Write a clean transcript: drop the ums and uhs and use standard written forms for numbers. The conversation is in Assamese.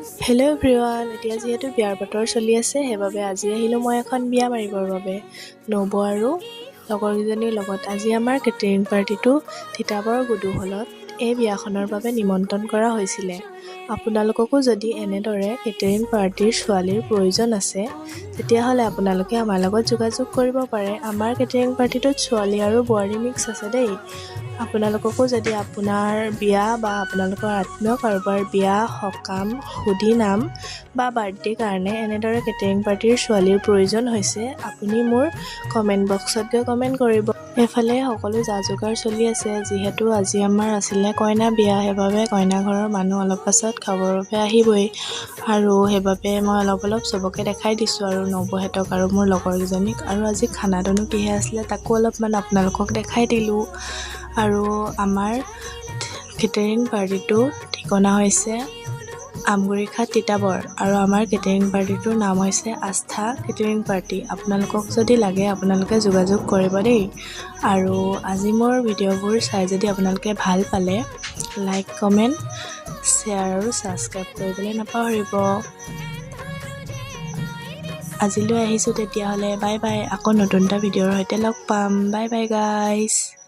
হেল্ল' এভৰিৱান, এতিয়া যিহেতু বিয়াৰ বতৰ চলি আছে, সেইবাবে আজি আহিলোঁ মই এখন বিয়া মাৰিবৰ বাবে নবৌ আৰু লগৰকেইজনীৰ লগত। আজি আমাৰ কেটাৰিং পাৰ্টিটো তিতাবৰ গুডু হলত এই বিয়াখনৰ বাবে নিমন্ত্ৰণ কৰা হৈছিলে। আপোনালোককো যদি এনেদৰে কেটাৰিং পাৰ্টিৰ ছোৱালীৰ প্ৰয়োজন আছে, তেতিয়াহ'লে আপোনালোকে আমাৰ লগত যোগাযোগ কৰিব পাৰে। আমাৰ কেটাৰিং পাৰ্টিটোত ছোৱালী আৰু বোৱাৰী মিক্স আছে দেই। আপোনালোককো যদি আপোনাৰ বিয়া বা আপোনালোকৰ আত্মীয় কাৰোবাৰ বিয়া, সকাম, সুদিনাম বা বাৰ্থডে কাৰণে এনেদৰে কেটাৰিং পাৰ্টিৰ ছোৱালীৰ প্ৰয়োজন হৈছে, আপুনি মোৰ কমেণ্ট বক্সত গৈ কমেণ্ট কৰিব। এইফালে সকলো যা যোগাৰ চলি আছে। যিহেতু আজি আমাৰ আছিলে কইনা বিয়া, সেইবাবে কইনা ঘৰৰ মানুহ অলপ পাছত খাবৰ বাবে আহিবই আৰু সেইবাবে মই অলপ অলপ চবকে দেখাই দিছোঁ আৰু নবৌহঁতক আৰু মোৰ লগৰকেইজনীক। আৰু আজি খানাটোনো কিহে আছিলে, তাকো অলপমান আপোনালোকক দেখাই দিলোঁ। আৰু আমাৰ কেটাৰিং পাৰ্টিটোৰ ঠিকনা হৈছে আমগুৰিঘাট, তিতাবৰ আৰু আমাৰ কেটাৰিং পাৰ্টিটোৰ নাম হৈছে আস্থা কেটাৰিং পাৰ্টি। আপোনালোকক যদি লাগে, আপোনালোকে যোগাযোগ কৰিব দেই। আৰু আজি মোৰ ভিডিঅ'বোৰ চাই যদি আপোনালোকে ভাল পালে, লাইক, কমেণ্ট, শ্বেয়াৰ আৰু ছাবস্ক্ৰাইব কৰিবলৈ নাপাহৰিব। আজিলৈ আহিছোঁ তেতিয়াহ'লে, বাই বাই। আকৌ নতুন এটা ভিডিঅ'ৰ সৈতে লগ পাম। Bye bye guys.